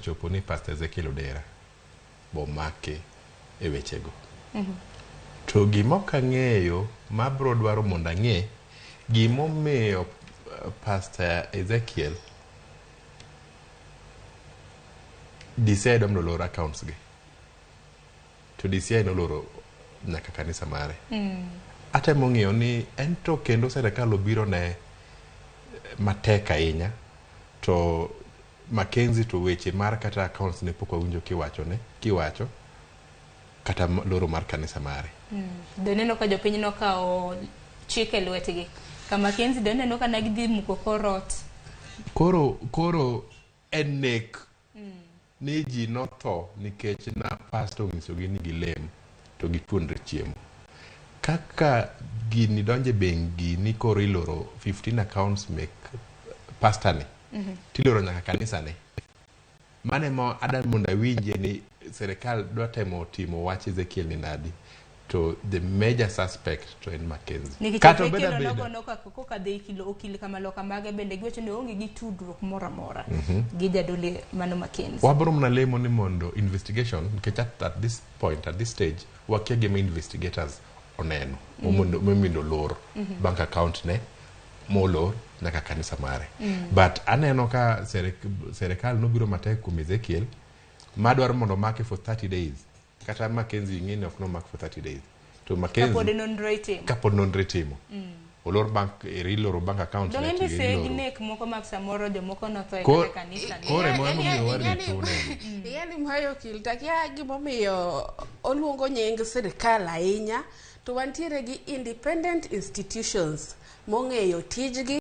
Chopo ni Pastor Ezekiel Odera bomake e wechego. To gima ok ang'eyo ma abro dwaro mondo ang'e gimomiyo Pastor Ezekiel DCI dwa mondo olor accounts ge. To DCI noloro nyaka kanisa mare. Atemo ng'iyo ni en to kendo serikal obiro ne matek ahinya to Mackenzie to weche mar kata accounts ne pok wawinjo kiwachone kiwacho kata loro mar kanisa mare. Do ineno ka jopiny nokawo chik e lwetgi. Ka Mackenzie do ineno ka ne gidhi muko kor ot. Koro koro en nek ni ji notho nikech na pastor onyisogi ni gilem to gituonre chiemo. Kaka gini donje bengi ni koro iloro 15 accounts mek pastor ni tiloro nyaka kanisa ne. Mano ema adwa mondo awinjie ni serikal dwa temo timo wach Ezekiel ni nadi to the major suspect to en Mackenzie. Nikech Kata obed Ezekiel abeda. onogo noka kokadho e kilo okil kama loka mage bende giwacho ni oonge gi tudruok moro amora gi jadolo mano Mackenzie. Wabro mana lemo ni mondo investigation nikech at this point at this stage wakia gima investigators oneno mondo momiyo olor bank account ne molor nyaka kanisa mare. But aneno ka serikal nobiro matek kuom Ezekiel madwaro mondo omake for 30 days. Kata Mackenzie ing'e ni ok nomak for 30 days. To Mackenzie Kapod nonro itimo. kapod nonro itimo. Olor bank eri iloro bank account Donge ne to mise gi iloro. nek moko mag samoro jomoko notho e Kor- kata kanisa ni. koro ema emomiyo warito uneno. Ing'e ni Mhayo okil to akia gimomiyo oluongo nying sirikal ahinya to wantiere gi independent institutions mong'eyo tijgi.